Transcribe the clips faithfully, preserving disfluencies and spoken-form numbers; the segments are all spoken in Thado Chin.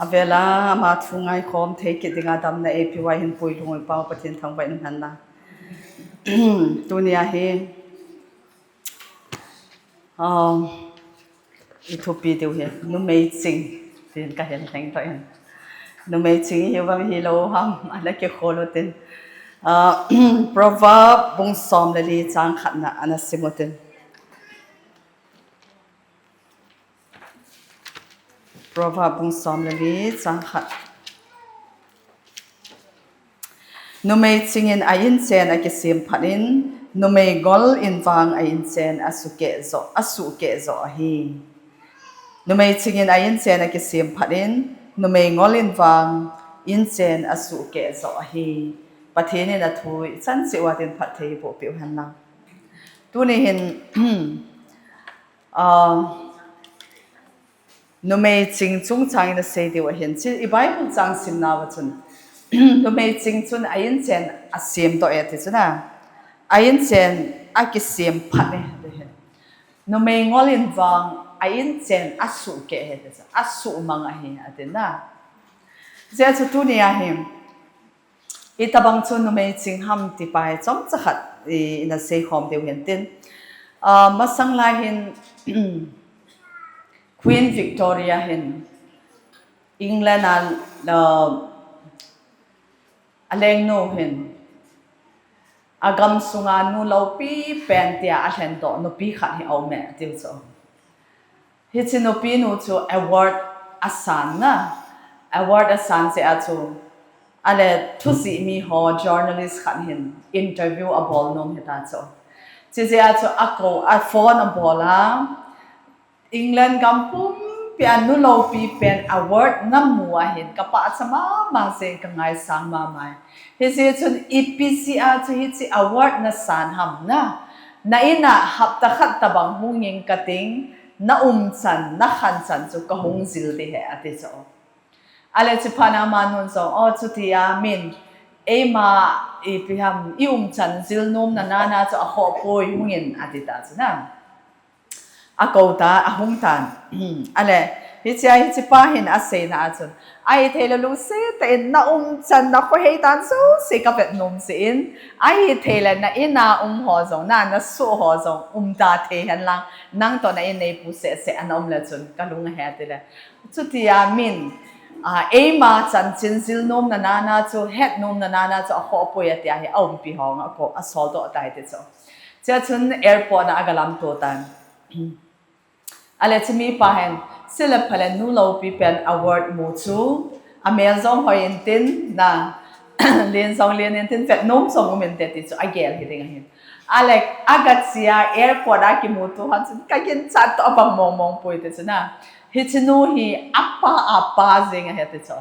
Avela ama thu ngaikhom thei kit dinga damna eipeuva hin puilung i Pau Pathen thangvah in hen lang. Tunia hi, um, i thupi diu hi, numei ching, tin kahin lheng toh in. Numei ching hi uvam hilou ham, ana kikhol u tin. Uh, Proverb bung som le li chang khatna ana sim u tin. Proverb bung som le li chang khat. Numei chingin a inchen akisem phat in, numei ngol in vang a inchen asukeh joh, asukeh joh ahi. Numei chingin a inchen akisem phat in, numei ngol in vang inchen asukeh joh ahi. Pathen in athu ichan cheh uva tin phatthei boh peh u hen lang. Tuni hin, ah, numei ching chungchang in asei diu ahin. Chu i Bible chang simna uva chun, numei ching chun a inchen asem toh e ti chu na. A inchen akisem phat e ti hin. Numei ngol in vang a inchen asukeh e ti chu. Asuhmang ahi ati na. Hijeh chun tunia hi, itobang chu numei ching ham ti pa hi chomcha khat i, ina seikhom diu hin tin. Ah, masang lai hin, Queen Victoria hin, England a, ah, alengnu hin, agam sunga nu loupi pen tia alhen doh nupi khat hi aume, atiu chu. Hiche nupi nu chu award asan na. Award asan jeh a chu, ale thujih mi ho journalist khat hin interview abol nom hita chu. Chujeh a chu akou, a phone abol a, England gam pumpi a nu loupi pen award namu ahin, kapahcha mama jeng, kangaisang mama e. Hijeh chun ipi jeh a chu hiche award nasan ham na. Na in a hapta khat tobang hung ing kating, na umchan, na khanchan chu kahung jil ding ahi, ati chu. Ale chuphat na amanun jong, o chutia min, eima ipi ham, i umchan jil nomna nana chu akhoh poi, hung in, ati ta chu na. Akou ta, ahung tan. Ale, hichea, hiche pa hin aseina a chun, ahithei le lungset tah in na umchan, na khohei tan jouse kavet nom jeh in, ahithei le na in a um ho jong, na, na soh ho jong, umta thei hen lang, nang toh na in neipu seh seh ana um le chun, kalung ahe ati le. Chutia min, a, eima chanchin jil nomna nana chu, het nomna nana chu akhoh poi atia hi, aumpi ho jong akou, asol doh tai ti chu. Chea chun airport a aga lamto tan. Ale chumi pa hin, sile phale nu loupi pen award mu chu, amel jong hoi intin na, len jong len intin, vet nom jong um inte ti chu agel hiding ahin. Ale aga chea airport a kimuto hon chun kaginchat toh abang mong mong poi ti chu na. Hiche nu hi apa a pa jeng ahi ti chu.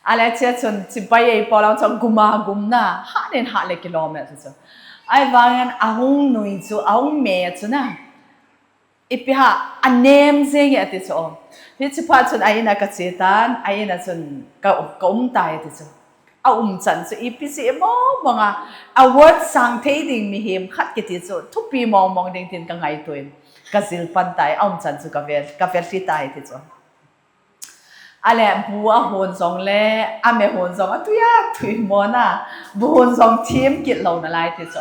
Ale chea chun chibai ei po lang chun guma gum na, hat in hat le kilom e ti chu. Ahivangin ahung nui chu, ahung me chu na. Ipi ham, anem jeng e ati chu. Hiche phat chun a in a kache tan, a in a chun ka, ka um tai ati chu. Aumchan chu ipi jeh mong mong a, award sang thei ding mihem khat kiti chu thupi mong mong ding tin kangaito in, kajil pan tai, aumchan chu kavel, kavel lhi tai ati chu. Ale bu ahon jong le, ame hon jong atui a tui mo na, bu hon jong them kit lou nalai ti chu.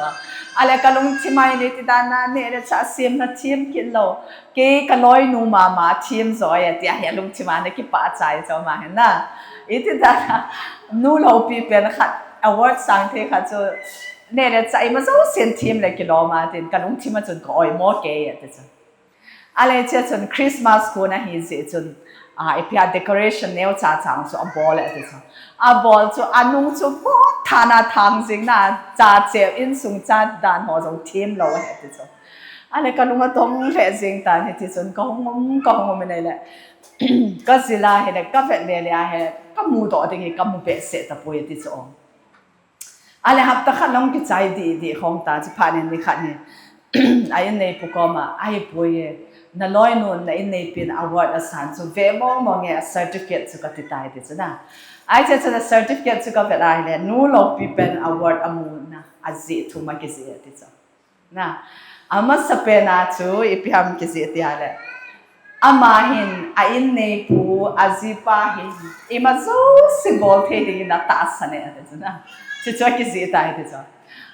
Ale kalungthim a in iti dan a, neh le chah semna them kit lou. Kei kaloinu mama them joi ati a, hi alungthim a ana kipah chai chu ama hin na. Iti dan a, nu loupi pen khat, award sang thei khat chu, neh le chah ima jousen them le kilom a tin, kalungthim a chun ka oimo kei ati chu. Ale chea chun Christmas kon ahi jeh chun, a, ipi ham decoration neocha cha chu abol e ati chu. Abol chu anung chu bothana thang jing na, cha cheh insung cha dan ho jong them lou ahi ati chu. Ale kalung atong lheh jing tan hiti chun kahung um, kahung um in ahile. Kajil a hile, kavet le le a hi, kamudoh ding hi kamu behseh tapoi ati chu. Ale hapta khat lang kichai dih dih khong ta, chuphat in nikhat hi a in neipu koma, ahipoi e, naloinun na in neipin award asan chu ve mong mong e, a certificate chu kati tai ti chu na. Ahi chea chun a certificate chu kavet ahile, nu loupi pen award amuna, ajeh thum akijih e ti chu. Na, amasapen a chu ipi ham kijih ti ahile, Ama hin, a inneipu, ajipa hin, ima jouse bol thei dingin atahsan e, ati chu na. Chuchu akijih tai ti chu.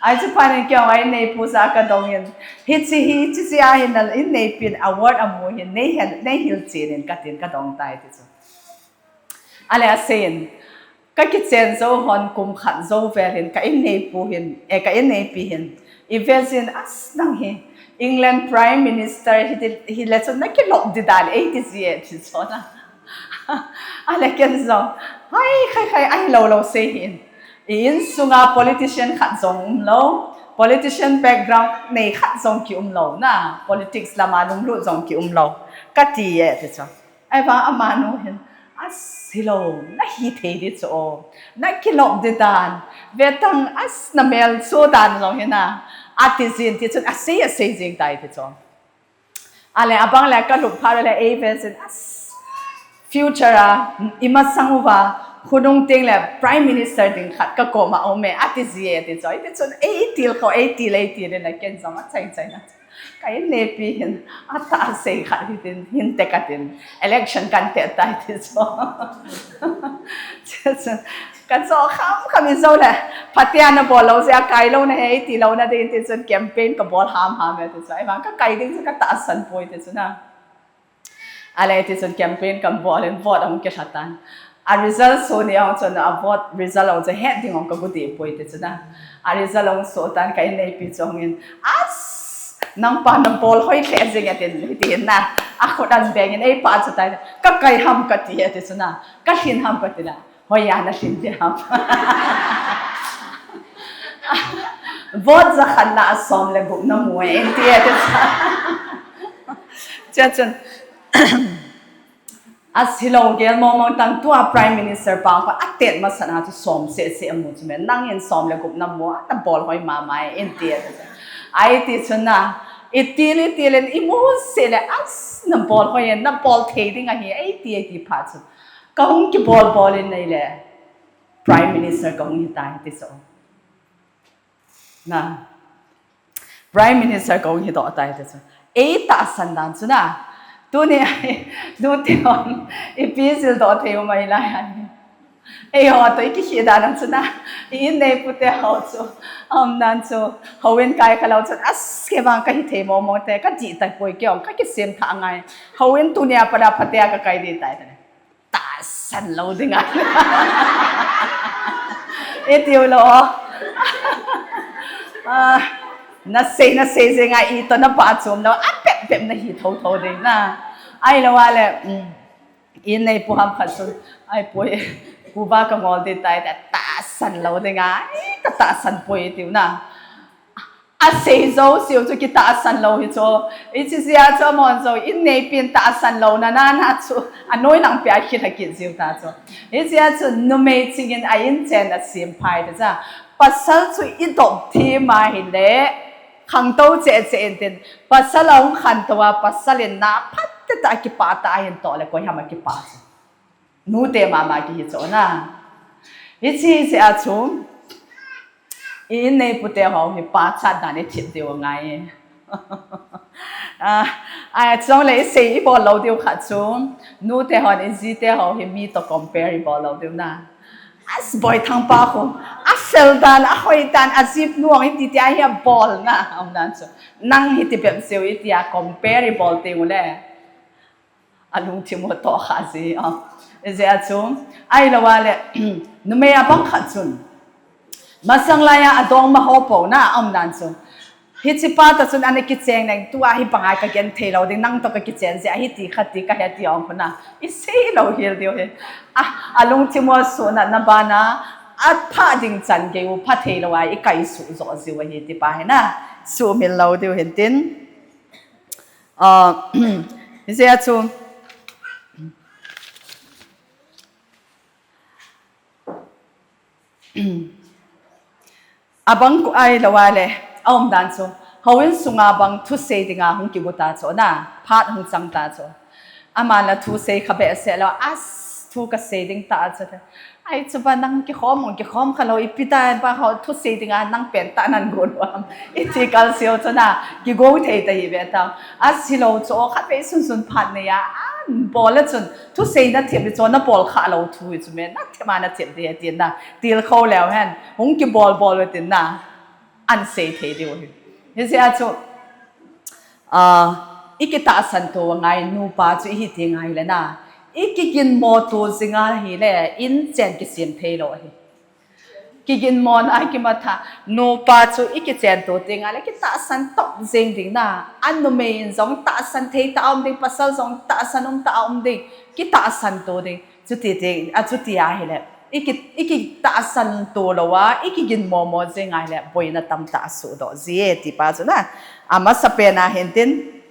Ahi chu phat in keiho a inneipu jah a kadong in, hiche hi, hiche jeh a hin a inneipin award amu hin, nei hil, nei hilchen in katin kadong tai ti chu. Ale aseiyin, kakichen jou hon kum khat jou vel hin, ka inneipu hin, eh, ka inneipi hin, ive jin, as nang hi, England Prime Minister hi, hile chun nakilop di dan eiti ji e, ti chu na. Ale ken jong, hai, khai, khai, ahilou lou sei hin. I insunga politician khat jong umlou, politician background nei khat jong kiumlou na, politics lama lunglut jong kiumlou. Kati e, ti chu. Ahivang amanu hin, as hilou, nahi thei di chu o. Nakilop di dan, vetan as namel chu dan jong hi na. Ati jin ti chun asei, asei jing tai ti chu. Ale abang le kalup phat le eive jin as future a, imasang uva, khonung teng le Prime Minister ding khat kakoma aume, ati ji e ti chu. Iti chun eitil kho, eitil, eitil le ken jong achai chai na. Ka inneipi hin, atahsan khat hitin, hinte katin, election kan te tai ti chu. Chu chu, kacho kham kham in jou le, phatea nabol lou jeh a kailou nahi, tilou nading ti chun campaign kabol ham ham e ti chu. Ahivang kakai ding chu katahsan poi ti chu na. Ale ti chun campaign kabol in vote ahung kilha tan. A result soh ni ahung chun a vote result ahung chu het ding ahung kagu deh poi ti chu na. A result ahung soh tan ka inneipi chu hungin, as, nangpa nabol hoi lheh jing e tin, hiti hin na. Akhut anbeng in eipachat tai. Kakai ham kati e ti chu na. Kalhin ham kati na. Hoiya nalhin di ham. Vote jakhat na a som le gup namu e, inti e ti chu. Chuin chun, As hilou gel mong mong tan tua Prime Minister pa kho atet masat a chu som seh seh amu chu me. Nangin som le gup namu a, nabol hoi mama e, inti e ti chu. Ahi ti chu na, itil itil in imu seh le as nabol hoi e, nabol thei ding ahi, eiti eiti phat chu. Kahung kibol bol in nei le Prime Minister kahung hitai ti chu. Na. Prime Minister kahung hidoh tai ti chu. Eitahsan dan chu na. Tuni, nute hon, ipi jildoh thei um ahi lai ahi. Eiho toh ikikhel dan chu na. I inneipu te ho chu. Aum dan chu. Houin kai khalou chu. As kei vang kahi thei mong mong te. Kadih tai poi kei ong. Kakisem thah ngai. Houin tunia pat a phatea kakai ding tai te. Tahsan lou ding a. Itiu lou. Ah, nasei, nasei jeng a itoh napa chom lou. Apep pep nahi tho tho ding na. Ahilou a le, um, inneipu ham khat chun, ai poi, kuva kangol ding tai, tahsan lou ding a. Ai, katahsan poi tiu na. Asei jouseu chu kitahsan lou hi chu. Hiche jeh a chu amahon jong inneipin tahsan louna na na chu. Anoi lang pia khit ha kit jiu ta chu. Hiche jeh a chu numei chingin a inchen a sem phai ta cha. Pasal chu idop thim ahile. Khangtou cheh cheh intin. Pasal ahung khantou a pasal in na phat tah a kipah tah a hin toh le koi ham a kipah chu. Nute mama kihi chu na. Hiche jeh a chu, i inneipu te ho hi pachat dan i thip diu angai. Ah, a chong le i sei i bol lou diu khat chu, nute hon i ji te ho hi mi toh compare i bol lou diu na. As Boithang pa khu, a fel dan, a hoi dan, a jip nuang i ti ti a hi a bol na, um dan chu. Nang hi ti bep seu i ti a compare i bol diu le. A lungthim u toh kha ji, a. Ijeh a chu, ahilou a le, numei a bang khat chun. Masang lai a adongma ho po na, a um dan chu. Hiche pa toh chun ana kichen neng, tua hi bang a ka gen thei lou ding, nang toh ka kichen jeh a hi ti kha ti ka he ti ong khu na. I sei lou hel diu hi. A, a lungthim u a sunat na ban a, a pha ding chan gei u pha thei lou a, i kai suh jo jiu ahi ti pa hi na. Sumil lou diu hin tin. Ah, hijeh a chu, abang ku ahilou a le, a um dan chu, houin sunga bang thusei dinga hung kigu ta chu na, phat hung chang ta chu. Aman la thusei kha behseh lou, as thu kasei ding ta chu. Ai, chuba nang kikhom, kikhom kha lou, ipi ta, ba ho, thusei dinga nang pen ta nan gon uam. Iti kal seo chu na, kigong thei ta hi ve ta. Asi lou chu, khatvei sunsun phat nei a, an bol a chun, thusei na thep di chu, na bol kha lou thu hi chu me, na thep ma na thep di tin na, til kho leu hen, hung kibol bol ve tin na, an sei thei diu hi. Hijeh a chu, Ah, i kitahsan to ngai nupa chu i hi ti ngai le na. I kiginmo to zinga hi le, in chen kisem thei lou hi. Kiginmo na kimatha, nupa chu i kichen to ti ngai le, kitahsan top zing ding na. A numei in jong tahsan thei ta um ding, pasal jong tahsan um ta um ding, kitahsan to ding. Chuti ti, a chuti a hi le. I ki, i kitahsan to lou a, i kiginmo mo zing ngai le, boina tamtah a suhdoh ji e ti pa chu na. Amasa pen a hin tin,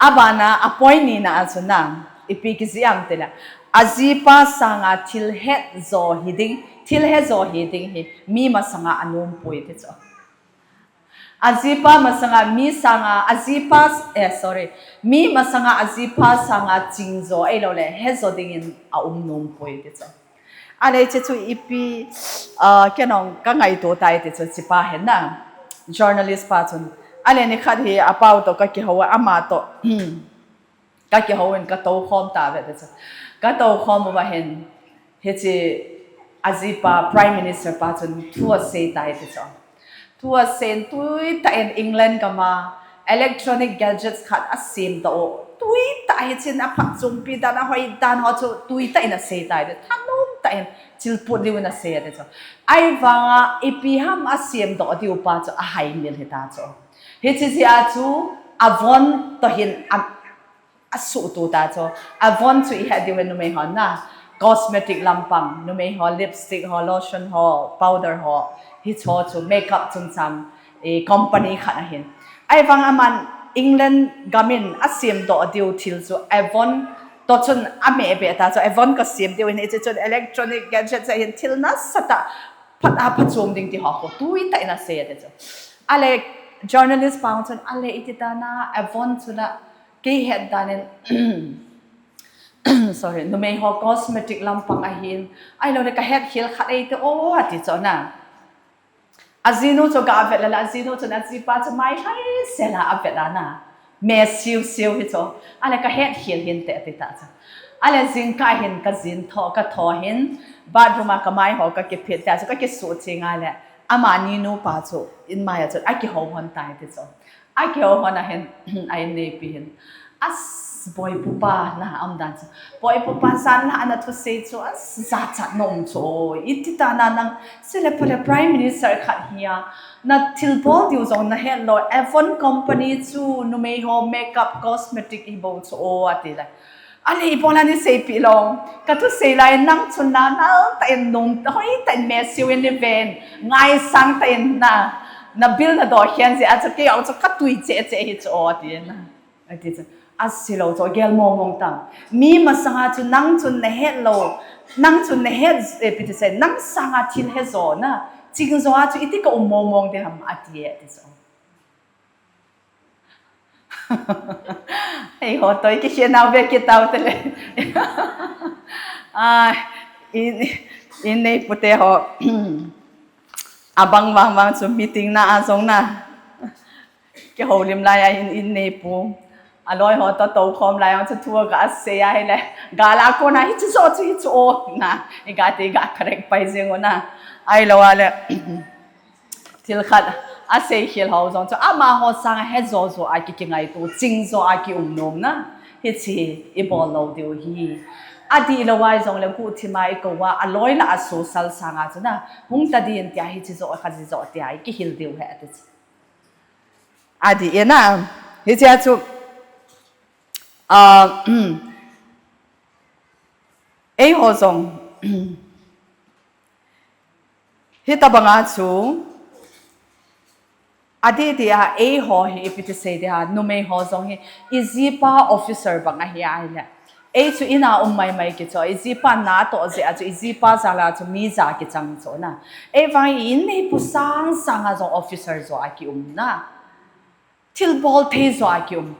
abana a point ni na a chu na, ipi kiji am ti le, ajipa sanga thil het jo hi ding, thil het jo hi ding hi, mi masanga a nom poi ti chu. Ajipa masanga mi sanga, ajipa, eh, sorry, mi masanga ajipa sanga ching jo, ei lou le, het jo dingin a um nom poi ti chu. A le che chu ipi, ah, kenong ka ngaito tai ti chu chipa hen na. Journalist pa chun. A le ni khat hi a pau to ka kihou a ama to. Ka kihou in ka to khom ta ve ti chu. Ka to khom uva hin. Hichi ajipa Prime Minister pa chun thu a sei tai ti chu. Thu a sen tui ta in England gam a electronic gadgets khat a sem ta o. Tui ta hi chin a phat chumpi dan a hoi dan ho chu tui ta in a sei tai. Thanom ta in chilput liu in a sei a ti chu. Ai vanga ipi ham a sem doh diu pa chu a hai mil hi ta chu. Hichi jeh a chu Avon to hin a a suh tu ta chu. Avon chu i het diu ve numei hon na. Cosmetic lampang, numei ho, lipstick ho, lotion ho, powder ho. Hi cho chu makeup chungchang, eh, company khat ahin. Ai vang aman England gam in a sem doh diu thil chu Avon to chun a me be ta chu. Avon ka sem diu hin, hichi chun electronic gadget ahin thil nasatah phat a phachom ding ti ho khu tui ta in a sei a ti chu. A le journalist pa chun a le iti ta na Avon chu la Kei het dan in, sorry, numei ho cosmetic lampang ahin, ai lou le ka het khel khat ei te o, ati chu na. Ajinu chu ga vet le la, ajinu chu na jipa chu mai hai se la a vet la na. Me siu siu hi chu. A le ka het khel hin te ati ta chu. A le jingkah hin ka jin tho, ka tho hin, bathroom a ka mai ho ka kiphet ta chu ka kisu chi ngai le. Amani nupa chu, in mai a chu, a kihou hon tai ti chu. A kihou hon a hin, a inneipi hin. As, boipu pa na a um dan chu. Boipu pa jan la ana thusei chu, as, jachat nom chu. Iti ta na nang, sile pale Prime Minister khat hi a. Na thilbol diu jong na het lou, Avon Company chu, numei ho makeup cosmetic hi bou chu, o, ati le. A le ibola ni seipi lou. Ka thusei lai nang chun na, nal ta in nom, hoi ta in me siu in ni ven. Ngaisang ta in na, na bil na doh hian jeh a chu kei a chu ka tui che che hi chu, o, ati na. Ati chu, a si lou chu, gel mong mong tang. Mi masanga chu nang chun na het lou, nang chun na het, eh, ipi ti sei, nang sanga thil he jo na, ching jo a chu iti ka um mong mong de ham, ati e, ati chu. Ei ho, toi ki khia nau ve ki tau te le. A, in, inneipu te ho. Abang vang vang chu meeting na a jong na. Kihoulim lai a in, inneipu. A loi ho to to khom lai a chu thu a ga sei a hi le. Ga la ko na hi chu so chu hi chu o na. I ga ti ga correct pai jing o na. Ai lou a le. Thil khat a sei khel ho jong chu amaho sanga he jo jo a ki, kingaito, ching jo a ki um nom na. Hichi i bol lou diu hi. A di lou ai jong le guhthim a i ko a, a loi la a social sanga chu na. Hung ta din tia hichi jo kha ji jo tia i kihil diu he ati chu. A di e na. Hichia chu, ah, ei ho jong. Hitabanga chu, adeh dia, ei ho hi, ipi ti sei dia, numei ho jong hi, i jipa officer bang ahi ahile. Ei chu ina um mai mai kicho, i jipa na toh jeh a chu, i jipa jal a chu mi ja kichang chu na. Ei vang i inneipu sang sanga jong officer jo a ki um na. Thilbol thei jo a ki um.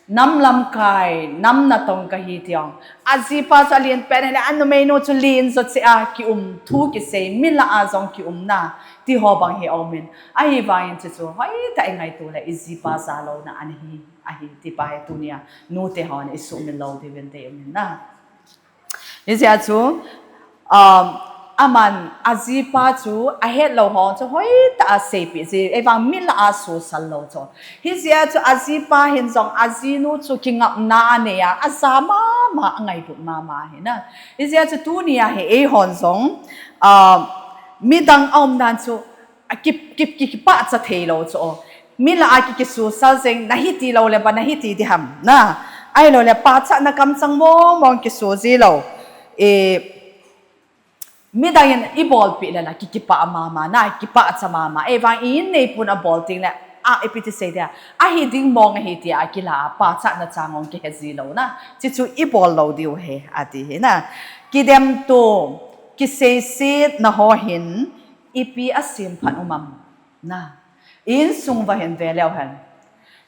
Nam lamkai, nam natong kahi ti jong. Ajipa chu alen pen ahile, anumeinu chu len jo cheh a kium, thu kisei, mi lah a jong kiumna, ti ho bang hi aumin. Ahivangin chuchu, hoitah a ingaito le, ijipa jalouna ana hi, ahi, ti pa hi tunia, nute hon isuhmil lou diuvin deium in na. Hijeh chun, um, aman ajipa chu ahet lou ho chu hoitah a seipeh ji, ahivang mi lah a sosal lou chu. Hijeh chun ajipa hin jong ajinu chu kingapna anei a, aja mama, angailut mama ahi na. Hijeh chun tunia hi eihon jong, um, midang aumdan chu a ki, ki, ki, kipah cha thei lou chu. Mi lah a ki, kisosal jeng, nahi ti lou le, ba nahi ti di ham, na. Ahilou le, pachatna kamchang mong mong kiso ji lou. E, midang in ibolpeh le la, ki, kipah mama, na, kipah cha mama. Ahivang i-in neipun abol teng le, a, ipi ti sei dia. Ahi ding mong ahi tia, kila, pachatna chang mong kihe ji lou, na. Chuchu ibol lou diu ahi, ati hi, na. Kidem to, kiseiset na ho hin, ipi asemphat um am, na. I-insung va hin ve leu hen.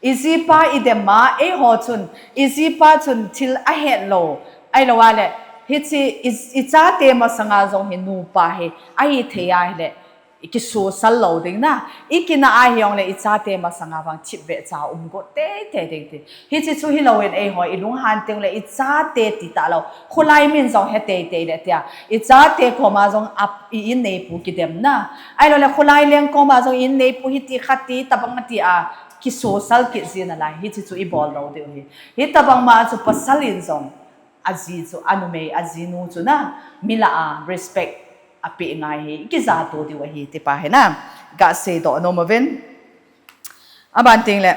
Ijipa idem a, eiho chun, ijipa chun thil ahet lou, ahilou a le, hiche i, ichate masanga jong hi nupa hi, ahi thei ahile, kisosal lou ding na, ikina ahi jong le, ichate masanga vang thipbeh cha um got teitei ding ti. Hiche chu hilou in eiho, ilunghan teng le, ichate ti talou, kholai min jong he teitei le tia, ichate koma jong a, i-in neipu kidemna. Ahilou le, kholai leng koma jong i-in neipu hiti khat ti, tabang ati a, kisosal kit ji nalai, hiche chu ibol lou diu ahi. Hitabang ma chu pasal in jong, aji chu, anumei, ajinu chu na, mi lah a, respect apeh ngai hi, kija to diu ahi, ti pa hi na, gasei doh nom uvin. Aban teng le,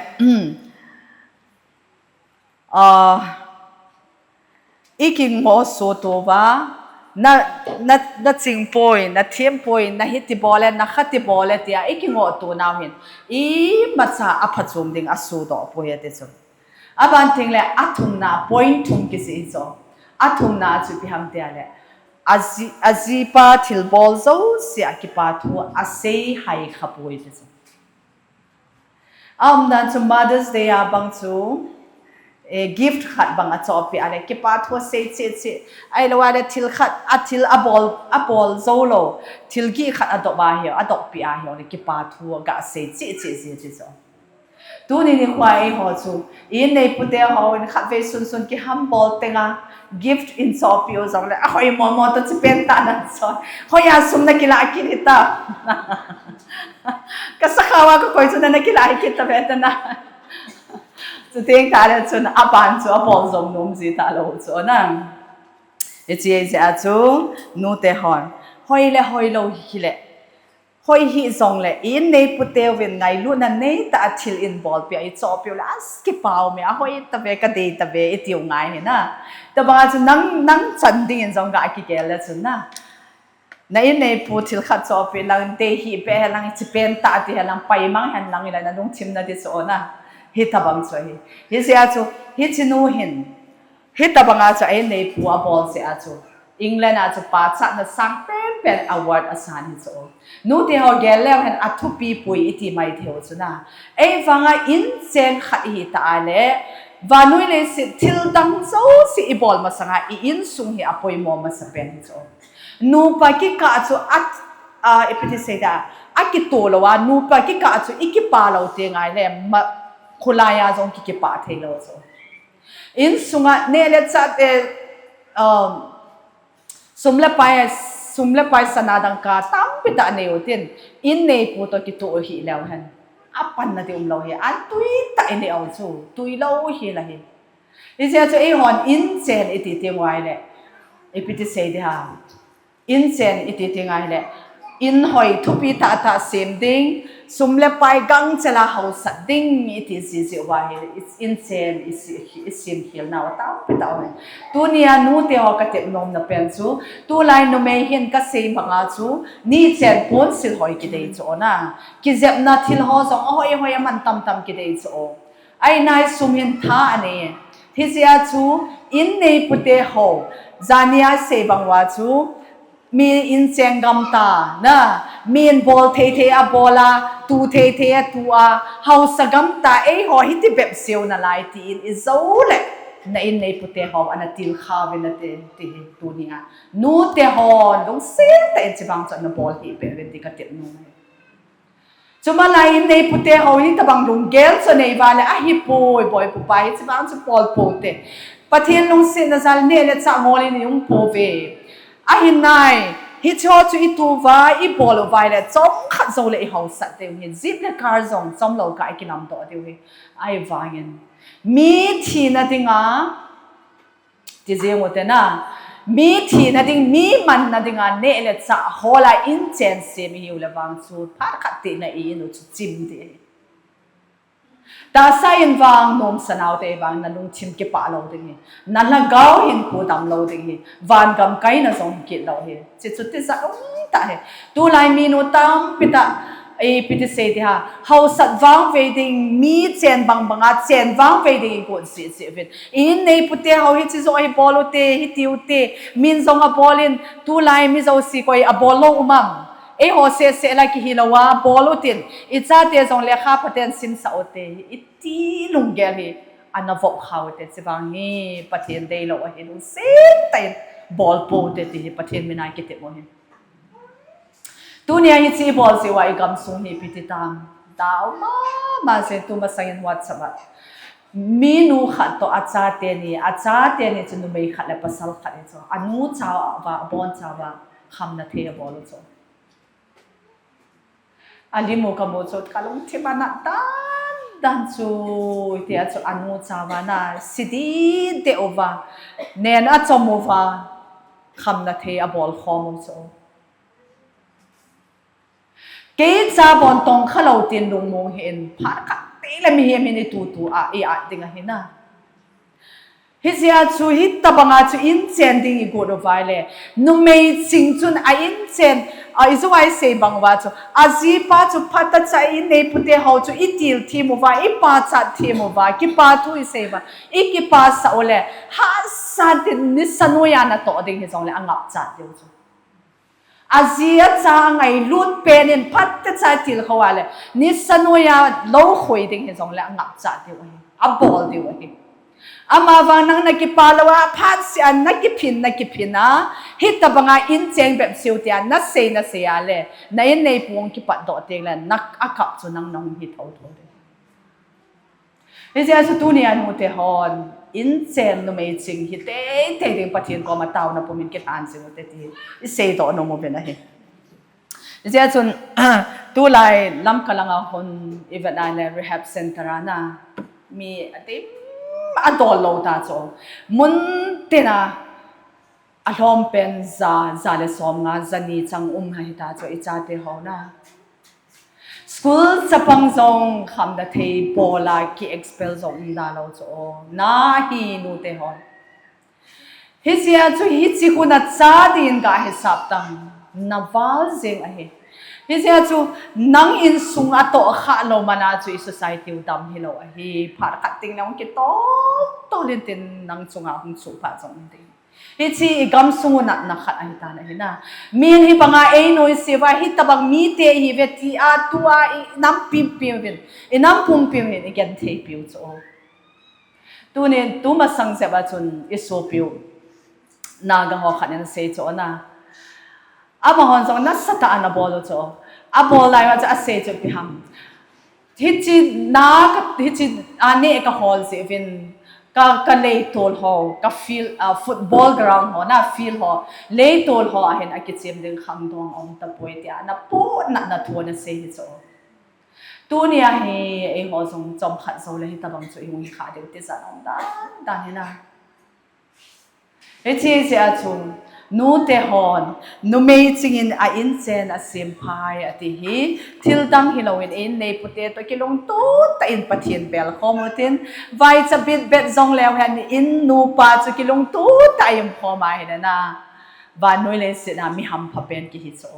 ah, ikingoh soh to uva, na, na, naching poi, nathem poi, nahi ti bol e, nakha ti bol e, tia, ikingoh to nau hin, imacha aphachom ding asoh doh poi ati chu. Aban teng le, athumna, point thum kisei chu. Athumna chu ipi ham tia le, aji, ajipa thilbol jouse a kipa thu asei hai kha poi ati chu. Aumdan chu Mother's Day a bang chu, eh, gift khat bang achohpeh a le, kipa thu asei cheh cheh. Ahilou a le thil khat, athil abol, abol jou lou. Thil gih khat adop a hi, adoppi a hi, le kipa thu gasei cheh cheh ji ati chu. Tuni nikho a eiho chu, i-in neipute hon khatvei sunsun kihambol tenga, gift in chohpeh u jongle, ahoi momo toh chi pen tah nan chu. Hoiya sum nakilah kit hita. Kasakhaova kakoi chu na, nakilah hi kit tave tana. Chuteng tah le chun aban chu abol jom nom ji talou chu na. Hiche jeh a chu nute hon, hoi le hoilou hile, hoi hih jongle, i-in neipute uvin ngailutna neitah a thil in bolpeh a ichohpeh u le, as, kipa ume, ahoi tave, kadei tave, itiu ngai hi na. Tabang a chu nang, nang chan dingin jong gakigel le chun na. Na-in neipu thil khat chohpeh lang, dei hih beh hen lang, chi pen tah ti hen lang, paimang hen lang, ila nalungthim nati chu na. Hitabang chu ahi. Hijeh a chu, hiche nu hin, hitabang a chu a-in neipu abol jeh a chu, England a chu pachatna sang penpen award asan hi chu. Nute ho gel leu hen athupi pui iti mai thei u chu na. Ahivanga inchen khat ihi ta a le, vannoi leiset thil dang jouse ibol masanga i-insung hi apoimo masapen hi chu. Nupa kikah chu a, a, ipi ti sei da, akitoh lou a, nupa kikah chu ikipa lou teng ahile, ma, kholai a jong ki, kipah thei lou chu. Insunga neh le chah te, um, sum le pai, sum le pai sana dangka tampi tah nei utin, in neipu toh kitoh hih leu hen, apanna ding umlou hi, an tui tah inei u chu, tui lou hi la hi. Hijeh chun eihon inchen iti teng uva ahile, ipi ti sei ding ham. Inchen iti teng ahile, in hoi thupi tah tah sem ding, sum le pai gangchel a hausat ding iti jiji uva ahile, inchen isi, isim khel nau tampi tah ume. Tunia nute ho katep nomna pen chu, tulai numei hin kasei banga chu, nichen ponsil hoi kidei chu na. Kijepna thil ho jong ahoi hoi aman tamtam kidei chu. Ahinai sum hin tha anei. Hijeh a chu in neipute ho, jania sei bang uva chu, Mi in cheng gam ta, na, mi in bol thei thei a bol a, tu thei thei a tu a, haosa gam ta, eiho hiti bep seo nalai tin i jou le, na in neipute ho ana til kha uvin nate, ti hi tunia. Nute ho, lungset tah in chivang chu ana bol hih beh uvin ti ka tep nom e. Chuma lai in neipute ho hi tabang lunggel chu nei uva le ahipoi, boi pupa hi chivang chu bol pou te. Pathen lungsetna jal neh le chah ngol in i um pouve. Ahi nai, hiche ho chu i tu uva, i bol uva le chomkhat jou le i haosat diu hi. Jeep le car jong chomlou kah a i kilamdoh diu hi. Ahivangin, mi thina dinga, ti jeng u te na. Mi thina ding, mi manna dinga neh le chah hol a in chen sem i hiu le vang chu phat khat teh na i in u chu chim ding ahi. Tahsa in vang nomsa nau te vang na lungthim kipah lou ding hi. Na lhagao hinkho dam lou ding hi. Van gam kaina jong hi kit lou hi. Hiche chu tijat um tah hi. Tulai minu tampi tah, ipi ti sei ding ham, haosat vangvei ding, mi chen bang banga chen vangvei ding i got jeh jeh uvin. I in neipute ho hiche joh hi bol u te, hiti u te, min jong abol in, tulai mi jouse koi abol lou um am. Eiho seh seh la kihi lou a, bol u tin, i chate jong lekha phaten simsah u te, i ti lunggel hi, ana vop kha u te, chivang hi, Pathen deilou ahi, lungset tah in bol pou te ti hi, Pathen min a i kitep u hi. Tunia hiche i bol jeh uva i gamsung hi ipi ti tam. Dau mama jeng, tu masang in WhatsApp a minu khat toh a chate ni, a chate ni chu numei khat le pasal khat hi chu. Anu cha uva, abon cha uva, khamna thei abol u chu. Alim u kamu chu, ka lungthim a nat dan dan chu, hitia chu anu cha uva na, si deh deh uva, nen achom uva, khamna thei abol khom u chu. Kei cha bon tong kha lou tin lungmong hih in, phat khat teh le mihem hin i tu tu a, i at ding ahi na. Hijeh a chu hitabanga chu in chen ding i got uva le, numei ching chun a in chen, a, i jou a i sei bang uva chu, ajipa chu phatechan in neipute ho chu i til them uva, i pachat them uva, kipa thu i sei uva, i kipasah u le, hahsat in nisa noiya natoh ding hijongle angapchat diu chu. Aji acha angailut pen in phatechan i tilkhou a le, nisa noiya lou khoi ding hijongle angapchat diu ahi, abol diu ahi. Amavang nang nakipa lou a, phatseh a nakiphin, nakiphin a, hitabanga in cheng bep seo tia nasei, nasei a le, na in neipu hung kipatdoh teng le, na, akap chu nang nahung hi thotho ding. Hijeh a chu tunia nute hon, in chen numei ching hi teitei ding Pathen koma taona pumin kilhan jing u te ti, i seidoh nom uvin ahi. Hijeh a chun, tulai Lamka langa hung i vet a le rehab center a na, mi adim adol lou ta chu. Mun tina, alhom pen ja, ja le somnga, jani chang um ahita chu i chate ho na. School chapang jong khamna thei bol a ki expel jong um da lou chu o. Na hi nute hon. Hijeh a chu hiche hun a cha din gahisap tam. Na val jeng ahi. Hijeh a chu nang insung a tohkhah lou man a chu i society u dam hilou ahi. Phat khat teng le hung kitol tol in tin nang chunga hung chuh phat jong um ding. Hiche i gamsung u natna khat ahitan ahi na. Min hibanga ei noise uva, hitabang mite ihiuve tia tua i nam pumpi uvin, i nam pumpi uvin i gentheipi u chu o. Tunin, tu masang jep a chun i sopi u Naga ho khat in asei chu o na. Amahon jong nasatah in abol u chu o. Abol lai uva chu asei chu ipi ham. Hiche na ka, hiche a neh kahol jeh uvin ka, ka leitol ho, ka field, ah, football ground ho, na field ho, leitol ho a hin akichem ding khangdong aum tapoi tia ana pohnatna thu ana sei hi chu. Tunia hi eiho jong chomkhat jou le hitabang chu i hung hi kha diu tijat aum dan dan hi na. Hiche jeh a chu, nute hon, numei chingin a inchen asem phai ati hi, thil dang hilouvin in neipute toh kilungtoh tah in Pathen bel khom utin, vaicha bitbet jong leu hen in nupa chu kilungtoh tah in khom ahile na, vannoi leiset a mi hampha pen kihi chu.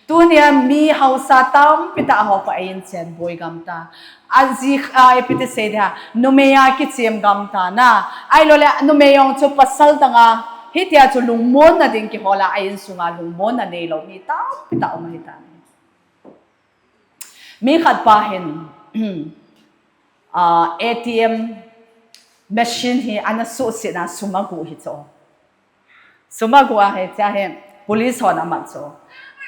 Tunia mi haosa tampi tah ho kho a inchen boi gam ta. Aji, a, ipi ti sei ding ham, numei a kichem gam ta na. Ahilou le numei jong chu pasal dang a, Hitia chu lungmonna ding kihola a insunga lungmonna neilou mi tampi tah um ahitan. Mi khat pa hin, ah, A T M machine hi ana suhsetna sum aguh hi chu. Sum aguh ahi, tia hi police hon amat chu.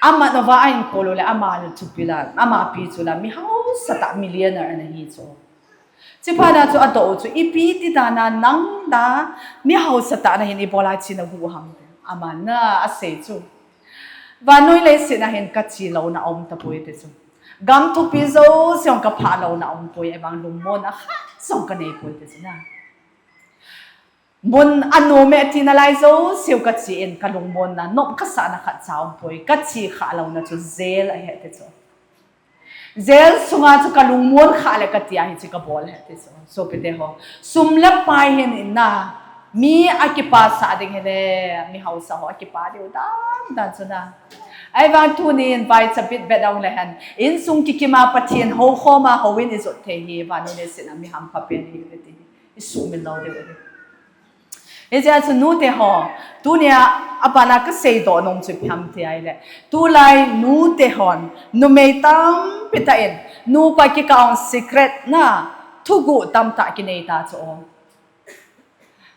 Amat uva ahin kol uleh ama chu pi la, ama pi chu la mi hausa tah millionaire ana hi chu. Chuphat na chu adoh u chu, ipi ti dan a nang la mi hausa tah nahin ibola china gu ham. Aman na asei chu. Vannoi leiset a hin kache louna aum tapoi ti chu. Gam thupi jouse jong kaphah louna aumpoi, ahivang lungmonna khat jong kanei poi ti chu na. Mun anom e tina lai jouse u kache in kalungmonna, nom kasahna khat cha aumpoi, kache khah louna chu jail ahi ti chu. Jail sunga chu kalungmon khah le kati a hiche kabol ahi ti chu. Sopite ho, sum le pai hin in na, mi akipasah ding hile, mi hausa ho akipa diu dan dan chu na. Ahivang tunin vaicha bit bet dong le hen, insung kikima Pathen houkhoma houin ijot thei hi vannoi leiset a mi hampha pen ihiuve ti hi isuhmil lou diu ahi. Hijeh a chu nute ho, tunia abana kaseidoh nom chu ipi ham ti ahile, tulai nute hon numei tampi tah in nupa kikah a secret na thuguh tamtah kinei ta chu.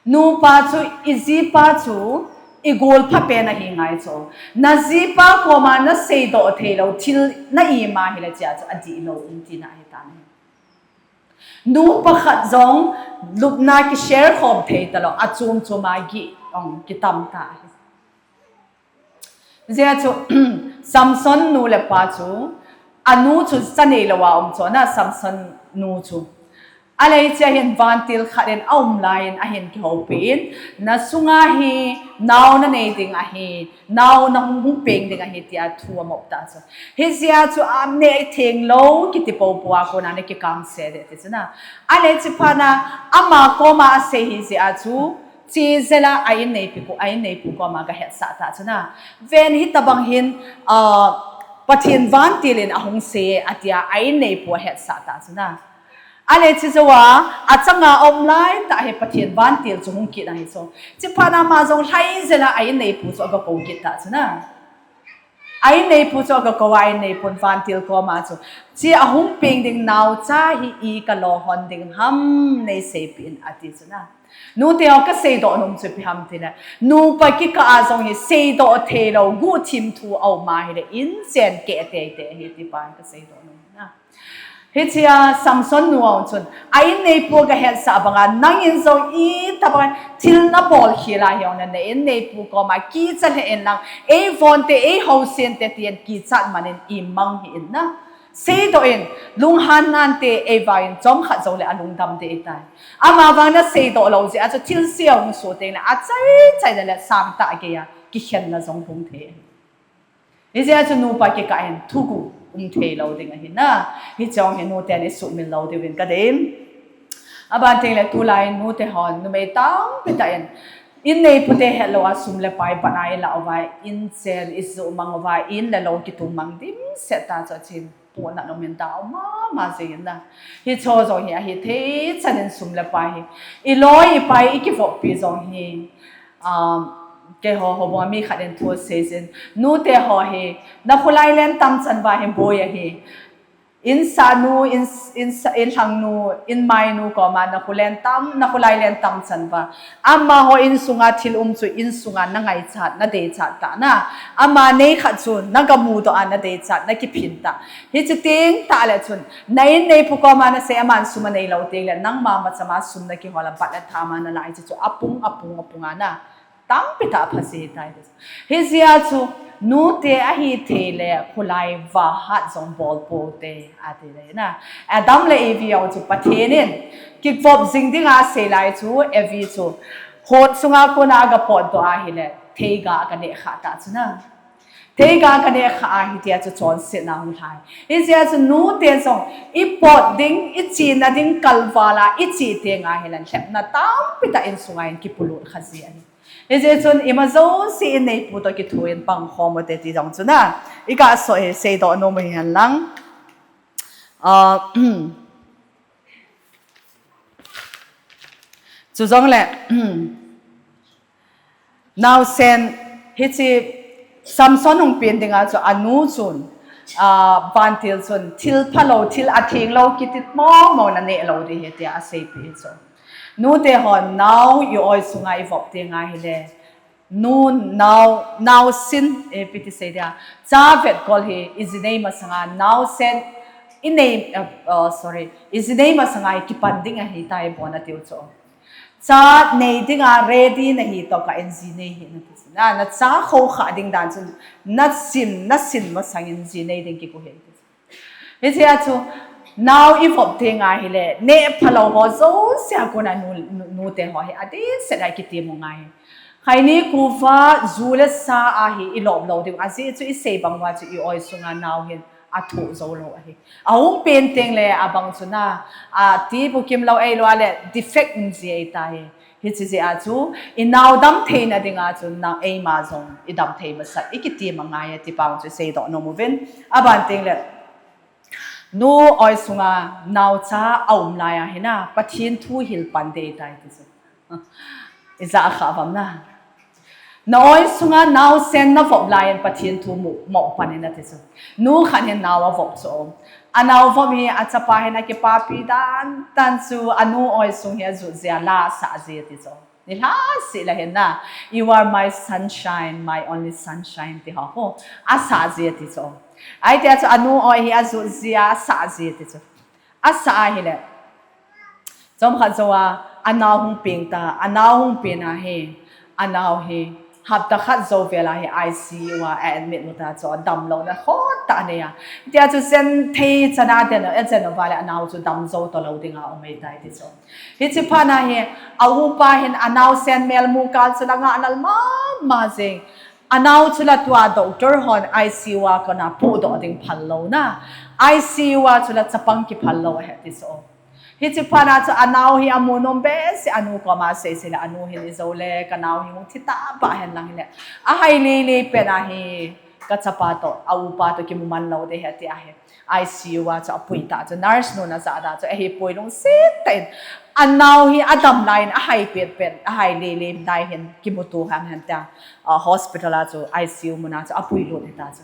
Nupa chu, ijipa chu igol pha pen ahi ngai chu. Najipa koma naseidoh theilou thil na-ima hile chea chu adihlou um tina ahitan ahi. Nupa khat jong lupna kishare khom thei talou, achom choma gih jong kitam ta ahi. Hijeh a chu Samson nu le pa chu, anu chu cha neilou a um chu na, Samson nu chu. Ahile hichea hin vantil khat in aum laiyin ahin kihoupi in, nasunga hi nao nanei ding ahi, nao nahung hung peng ding ahi tia thu amop ta chu. Hijeh a chu aneh theng lou kiti poupou a kona nakikangse ding ti chu na. Ahile chuphat na ama koma asei hijeh a chu, che jel a a-inneipu, a-inneipu koma gahetsah ta chu na. Ven hitobang hin, ah, Pathen vantil in ahung sei e atia a-inneipu ahetsah ta chu na. Ahile chujou a, achanga aum laitah hi Pathen vantil chu hung kit ahi chu. Chuphat na ama jong lhai jel a a-inneipu chu agakou kit ta chu na. A-inneipu chu agakou a, a-inneipun vantil koma chu, che ahung peng ding naocha hi i kalohon ding ham neiseipeh in ati chu na. Nute ho, kaseidoh nom chu ipi ham tile, nupa kikah a jong hi seidoh theilou guhthim thu aum a hile inchen keh teitei ahi ti pa kaseidoh nom na. Hichea Samson nu a chun a-inneipu gahetsah banga nangin jong itobang thil nabol khel a hijongle na-inneipu koma kicha lheh inlang, eivon te, eihosen te tin kichat man in imang hih in na. Seidoh in, lunghan nante, eivangin chomkhat jongle alungdam ding ahitai. Amavang naseidoh lou jeh a chu thilse ahung soh tengle achaichaina le sangtah geiya kikhenna jong hung thei. Hijeh a chu nupa kikah in thuguh um theilou ding ahi na. Hiche jong hi nuten isuhmil lou diuvin kadei. Aban tengle tulai nute hon numei tampi tah in, inneipu te hetlou a sum le pai bat a ilah uva, inchen ijoh mang uva, in le lou kitung mang dimset ta chu achen, pohnat umin dau mama jeng in na. Hicheho jong hi ahithei chan in sum le pai hi, iloi ipai ikivoppi jong hi, um, keiho houbung a mi khat in thu asei jin, nute ho hi nakholai len tam chan uva hi boi ahi. Insahnu, in, in, inlhangnu, inmainu koma nakholen tam, nakholai len tam chan uva, amaho insunga thil um chu insunga nangaichat, nadeichat tah na. Ama nei khat chu nagamudoh a nadeichat, nakiphin tah. Hiche teng tah le chun na-inneipu koma nasei, aman sum aneilou tengle nangma machama sum nakihol a bat le tham a nalah hiche chu apung, apung, apung a na. Tampi tah phaji tai. Hijeh a chu nute ahithei le kholai vahat jong bol pou hite ati le na. Adam le Evi jong chu Pathen in kivop jing dinga asei lai chu Evi chu hot sunga kona agapotdoh ahile theiga aganeh khah ta chu na. Theiga aganeh khah ahi tia chu chonsetna hung lhai. Hijeh a chu nute jong ipot ding, ichena ding kalval a iche tenga hile lhepna tampi tah insunga hin kipolut kha ji ahi. Hijeh chun ima jouse inneipu toh kithoin pangkhom ute ti jong chu na. Iga so hi seidoh nom u hihen lang. Ah, chujongle, Naosen, hiche Samson hung pen dinga chu anu chun, a, vantil chun, thil phalou, thil atheng lou, kiti mong mong naneh lou ding ahi tia aseipeh chu. Nute hon nao i-oi sunga ivop tenga hile, nu, nao, naosen, eh, ipi ti sei dia, cha vetkol hi iji nei masanga, naosen inei, uh, uh, sorry, iji nei masanga hi kipan ding ahitai bon atiu chu. Cha nei dinga ready nahi tokah in ji nei hih in ati chu. Na, nacha khoukhah ding dan chu nasin, nasin masangin ji nei ding kikou hih in ati chu. Hichea chu nao ivop tenga hile, neh phalou ho jousea kona nu, nu, nute ho hi adehset a ikitem u ngai. Khaini kuva ju le sa a hi ilop lou diu. Ajeh chu isei bang uva chu i-oi sunga nao hin athoh jou lou ahi. Ahung pen tengle abang chu na, ati bukim lou ahilou le defect um ji ahitai. Hiche jeh a chu inao dam theina dinga chu nang eima jong idam thei masat ikitem angai ati pa chu iseidoh nom uvin. Aban tengle nu-oi sunga naocha aum lai a hi na, Pathen thu hil pan ding ahitai ti chu. Ija kha uvam na. Na-oi sunga naosen navop laiyin Pathen thu mu, mo pan in ati chu. Nu khat hin nao avop chu. Anao vop hi achapa hin akipapi dan dan chu anu-oi sung hi ajut jeh a la asah ji ati chu. Nilhah seh le hin na, "You are my sunshine, my only sunshine," ti ho khu asah ji ati chu. Ahitia chu anu-oi hi ajut jeh a asah ji ati chu. Asah ahile, chomkhat jou a anao hung peng ta, anao hung pen a hi, anao hi hapta khat jou vel a hi I C U a a-admit u ta chu, damlouna khohtah anei a. Hitia chu jen thei chan a aden u, ajen uva le anao chu damjou talou dinga um ahitai ti chu. Hiche phat na hi, a-upa hin anaosen melmu kal chu la ngahlel mama jeng. Anao chu la tua doctor hon I C U a kona pohdoh ding phal lou na, I C U a chu la chapang kiphal lou ahi ti chu. Hiche phat na chu anao hi amu nom behseh, anu koma asei seh le, anu hin, "Ijou le, kanao hi hung thi tabang hen lang hile, ahai lele pen a hi kachapa toh, a-upa toh kimu man lou ding ahi," ati ahi. I C U a chu apui ta chu, nurse nun ajah da chu, ahi pui lungset tah in, anao hi adam laiyin ahai petpet, ahai lele lai hin kimuto ham hen tia, ah, hospital a chu, I C U mun a chu apuilut hita chu.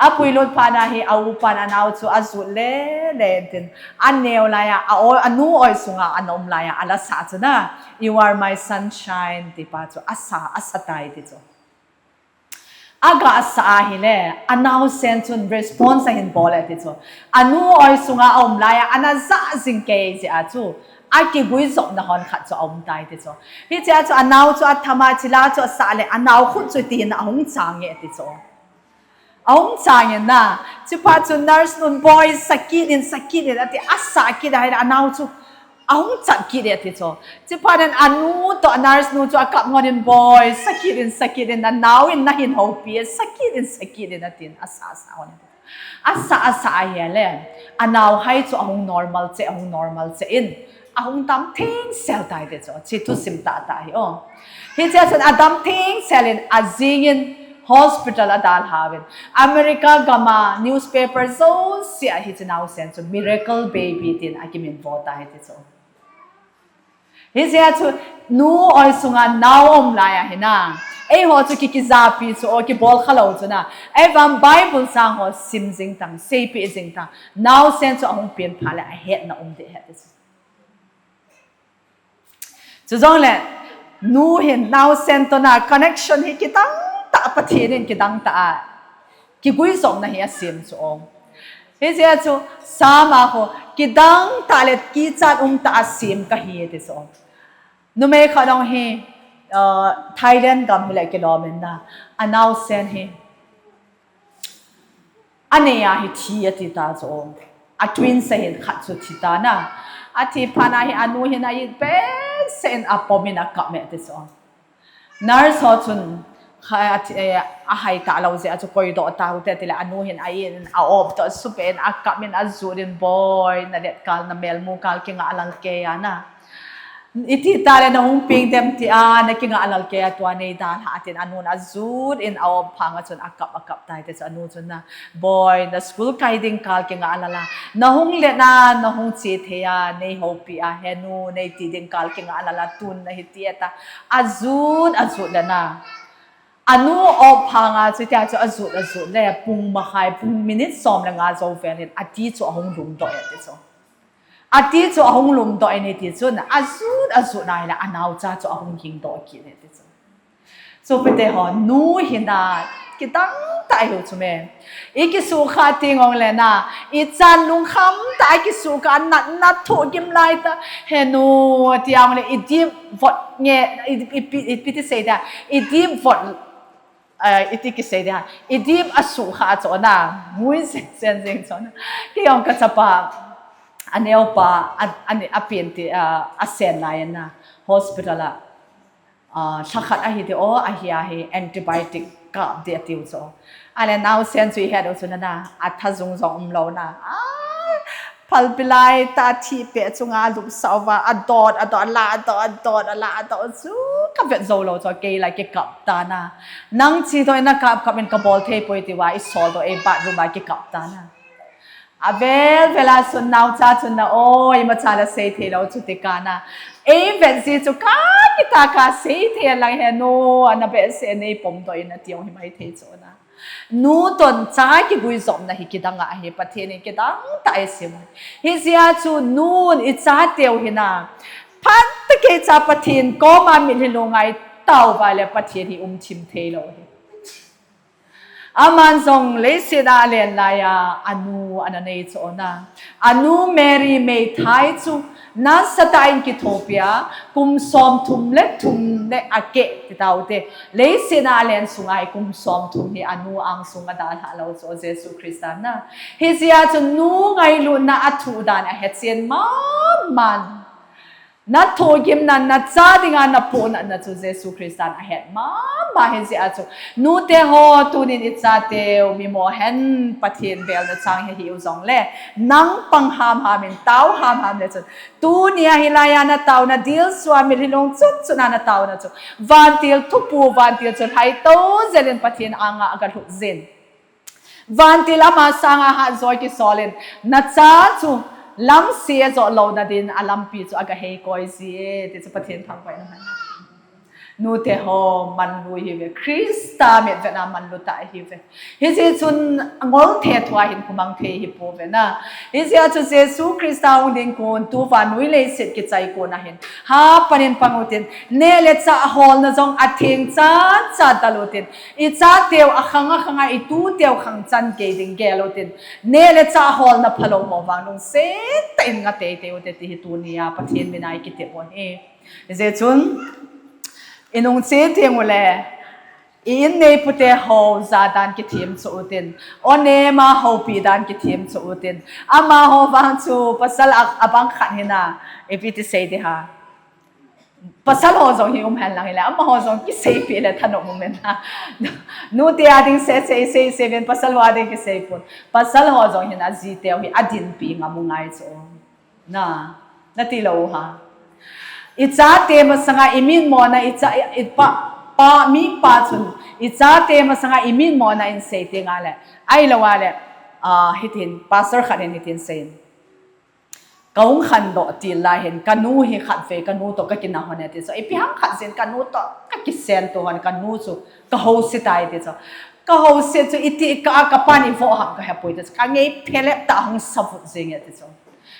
Apuilut phat na hi a-upan anao chu ajut lele in tin, aneo laiya, a-oi, anu-oi sunga ana um laiya, ala sah chu na, "You are my sunshine," ti pa chu asa, asa tai ti chu. Aga sa ahile, anaosen chun response ahin bol e ti chu. Anu-oi sunga aum laiya, ana jah jing kei jeh a chu, akiguijopna hon khat chu aum tai ti chu. Hichea chu anao chu atham a, hiche la chu asah le, anao khut chu tin ahung chang e ti chu. Ahung chang in na, hiche phat chu nurse nun, "Boi, sa kit in, sa kit in," ati, asah kit ahile, anao chu ahung chat kit e ti chu. Hiche phat in anu toh nurse nu chu akap ngon in, "Boi, sa kit in, sa kit in, nanao in nahin houpi e, sa kit in, sa kit in," atin, asa, asa ngon in. Asa, asa ahile, anao hai chu ahung normal cheh, ahung normal cheh in, ahung dam thengsel tai ti chu. Hiche thusim tahtah hi o. Hichea chun adam thengsel in ajing in hospital adalha uvin. America gam a newspaper jouse a hiche naosen chu miracle baby tin akiminvo tai ti chu. Hichea chu nu-oi sunga nao aum laiya hi na, eiho chu ki, kijapi chu o, kibol khalou chu na. Ahivang Bible chang ho sim jing tan, seipeh jing tan. Naosen chu ahung pen phat le ahetna um ding ahi ti chu. Chujongle, nu hin naosen toh na connection hi kidang tah, Pathen in kidang tah a kiguijopna hi asem chu o. Hichea chu Psalm a khu, "Kidang tah le kichat um tah a sem kahi," ti chu o. Numei khat jong hi, uh, Thailand gam hile kilom in na, anaosen hi anei a hi thi ati ta chu o. A twins ahin, khat chu thi ta na. Athi phat na hi anu hin a-it behseh in apom in akap e ti chu o. Nurse ho chun, kha, athi, eh, ahai talou jeh a chu koidoh taute tile, anu hin a-it in, a-op toh asupeh in, akap in, ajut in, "Boi, nalet kal, namelmu kal kingah lal kei a na. Iti tale nahung peng dem tia, nakingah lal kei a, tua neidalhah," atin, anun ajut in, a-op phang a chun akap, akap tai ti chu, anu chun na, "Boi, na school kai ding kal kingah lal a, nahung let na, nahung che thei a, neihoupi a, he nu, neiti ding kal kingah lal a, tun nahi," ti ta. Ajut, ajut le na, Anu off phanga chu tia chu ajut ajut le pung makhai pung minute som le nga jou vel hin ati chu ahung lumdoh e ti chu. Ati chu ahung lumdoh e ni ti chun ajut ajut na hile anaocha chu ahung hingdoh kit e ti chu. Sopite ho, nu hina kidang tah ahiu chu me. I kisukha teng ong le na, i chan lungkham tah a kisukha, natna thohgim lai tah, he nu, tia ong le, i dip vot nge, i, i, i, ipi ti sei dia, i dip vot, eh, iti kisei dia, i dip asukha chu na, mui sen sen jing chu na. Kei ong ka chapa, aneopa, a, a, a pen ti, ah, asen lai na, hospital a. Ah, lhakhat ahi ti o, ahi ahi antibiotic kap di atiu chu. Ale naosen chu ihet u chu na na, atha jung jong umlou na. Ah, phalbi lai tah thihpeh chunga lupsah uva, adot, adot, ala, adot, adot, ala, adot chu kavet jou lou chu, kei la kikap ta na. Nang chi toh in na kap kap in kabol thei poi tia, isol toh ei bathroom a kikap ta na. Avel vel a sun naocha chun na, oi, imacha la sei thei lou chu ti kana. Ei vet ji chu ka kita ka sei thei lang he nu, ana behseh nei pomdoh in ati ong hi mai thei chu na. Nu toh cha kiguijopna hi kidang ahi, Pathen in kidang tah a eisim. Hijeh a chu nun i chateu hina, phat tah kei cha Pathen koma mitlhi lunga i tao uva le Pathen hi um thim thei lou hi. Aman jong leiset a alen lai a, anu ana nei chu na. Anu Mary meithai chu nasatah in kithopi a, kum somthum le thum le akeh ti tau te. Leiset a alen sunga hi kum somthum hi anu angsung adalhah lou chu Jesu Christa na. Hijeh a chu nu ngailutna athu dan ahechen mama in. Na thohgimna, na cha dinga na pohnatna chu Jesu Christan ahet mama hijeh a chu. Nute ho, tunin i chateu mimo hen Pathen belna chang hi hiu jongle, nang pang hamham in, tao hamham le chun. Tunia hilai a na taona dilsua mitlhi lung chut chut a na taona chu. Vantil thupu, vantil chu lhai to jel in Pathen anga aga lhut jin. Vantil ama sanga hatjo kisol in, na cha chu lamse ajo louna din a lampi chu aga hei koi ji e, ti chu Pathen thangvahna ahi. Nute ho, manlu ihiuve, Christa mitvetna manlu tah ihiuve. Hijeh chun ngol the thua hin khomang thei ihi pouve na. Hijeh a chu Jesu Christa hung ding kon, tu vannoi leiset kichai kon a hin. Hapan in pang utin, neh le chah holna jong atheng chan chan dal utin. I chateu akhang akhang a, i tuteu khang chan kei ding gel utin. Neh le chah holna phalou ho vang lungset tah in nga teitei ute ti hi tunia Pathen mina i kitep u ahi. Hijeh chun, i nung che teng ule, i in neipute ho ja dan kithem chu utin. O nema houpi dan kithem chu utin. Amaho vang chu pasal a, abang khat hina, ipi ti sei di ham. Pasal ho jong hi um hen lang hile, amaho jong kiseipeh le thanom um hen na. Nute a ding seh seh, sei sei ven, pasal ho a ding kisei pon. Pasal ho jong hin ajiteu hi adinpi ngam u ngai chu. Na, nati lou ham. I chate masanga i mitmona, i cha, i, i pa, pa, mipa chun, i chate masanga i mitmona in sei teng ale. Ahilou ale, ah, hitin, pastor khat in hitin sei in. Ka hung khandoh til lai hin, ka nu hi khatvei, ka nu toh ka kinah hon e ti chu. Ipi ham khat jin ka nu toh ka kiseltoh hon, ka nu chu ka houset tai ti chu. Ka houset chu iti ka, ka pan ivoh ham ka hepoi ti chu. Ka ngei phelep tah hung savut jing e ti chu.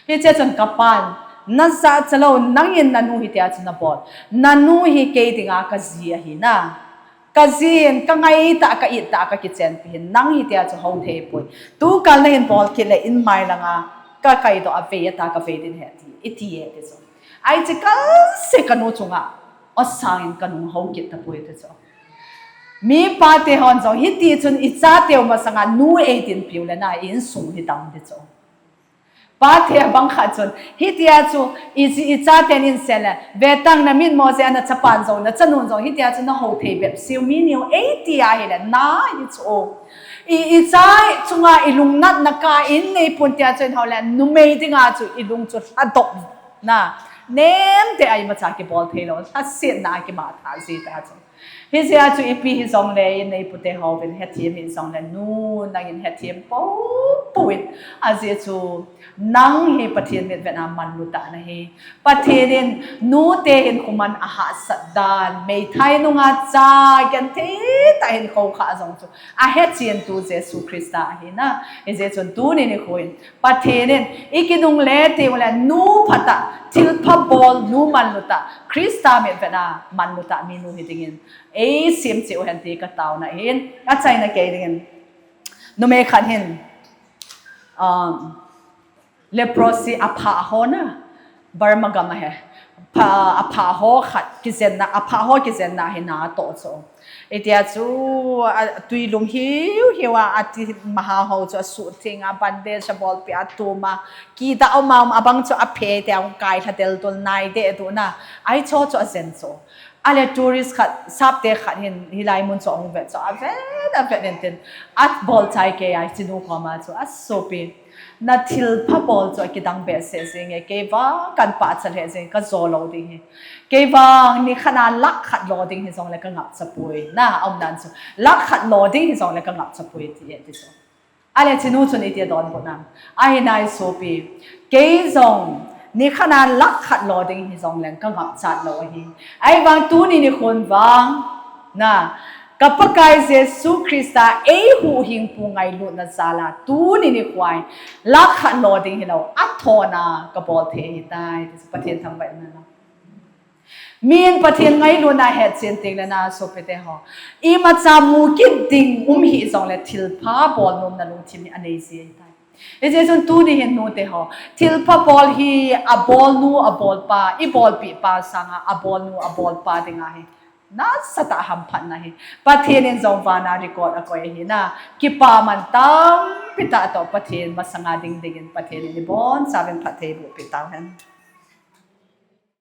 Hiche chun ka pan, na jachat lou, nangin na nu hitia chu na bol. Na nu hi kei dinga ka ji ahi na. Ka jin, ka ngaitah, ka ittah, ka kichenpi hin, nang hitia chu hou thei poi. Tukal na hin bol kit le in mai langa, ka kaidoh a vei a ta ka vei din ahi ti, iti e ti chu. Ai chi kal se ka nu chunga, o sangin ka nung hou kit tapoi ti chu. Mipa te hon jong, hiti chun i chateu masanga nu eitinpiu le na, i insung hi dam ti chu. Pate abang khat chun, hitia chu, i, i chaten in sei le, ve tang na mitmo jeh a na chapan jong, na chanun jong, hitia chu na hou thei bep siu mi niu, ei ti ahile, na hi chu. I, i cha chunga i lungnatna ka in nei pon tia chu in hou le, numei dinga chu i lung chu lhadoh na, nem te a imacha kibol thei lou, lhasetna a kimah tha ji ta chu. Hijeh a chu ipi hijongle, inei pute hon hethem hijongle, nu, nangin hethem poupou in. Ajeh chu, nang hi Pathen mitvet a manlu tah nahi. Pathen in nute hinkho man ahahsat dan, meithai nunga cha genthei tah hinkho khah jong chu ahechen tu Jesu Christa ahi na. Hijeh chun tuni nikho in Pathen in ikinungle teng ule nu phatah, thilpha bol nu manlu tah, Christa mitvet a manlu tah minu hidingin eisem cheh uhen ti kataona ahin, achaina kei dingin. Numei khat hin, um, leprosy apha ho na, Burma gam ahi. Pha, apha ho khat kijenna, apha ho kijenna hi natoh chu. Hitia chu, a, twi lum hiu hiu a, ati maha ho chu asuhtheng a, bandage abolpeh a, atum a, kidah um a um, abang chu aphe tia, ahung kailha deltul nai deh duna. Ahi chu chu ajen chu. Ale tourist khat, sapte khat hin hilai mun chu ahung vet chu, avet, avet in tin, abolchai kei a, hichenu koma chu, asopi, nathilpha bol chu akidang behseh jenge, keivang kan pachat lheh jenge, kajo lou ding hi. Keivang nikhat a lakh khat lo ding hijongle kangapcha poi. Na, aumdan chu, lakh khat lo ding hijongle kangapcha poi ti e ti chu. Ale chinu chun iti adonbut nam? Ahi nai sopi, kei jong nikhat a lakh khat lo ding hijongleng kangapchat lou ahi. Ahivang tuni nikhon vang, na, ka Pakai Jesu Christa eihuhhingpu ngailutna jal a tuni nikho a lakh khat lo ding hilou, athona kabol thei ahitai, ti chu Pathen thangvahna. Min Pathen ngailutna hetchen tengle na sopite ho, imacha mukit ding um hijongle thilpha bol nomna lungthim hi anei ji ahitai. Hijeh chun tuni hin nute ho, thilpha bol hi abolnu abolpa, ibolpeh pa sanga abolnu abolpa dinga hi nasatah a hamphatna hi Pathen in jong vana record akoi ahi na. Kipaman tampi tah toh Pathen masanga ding dingin Pathen in ibonchauvin phattheiboh peh tauhen.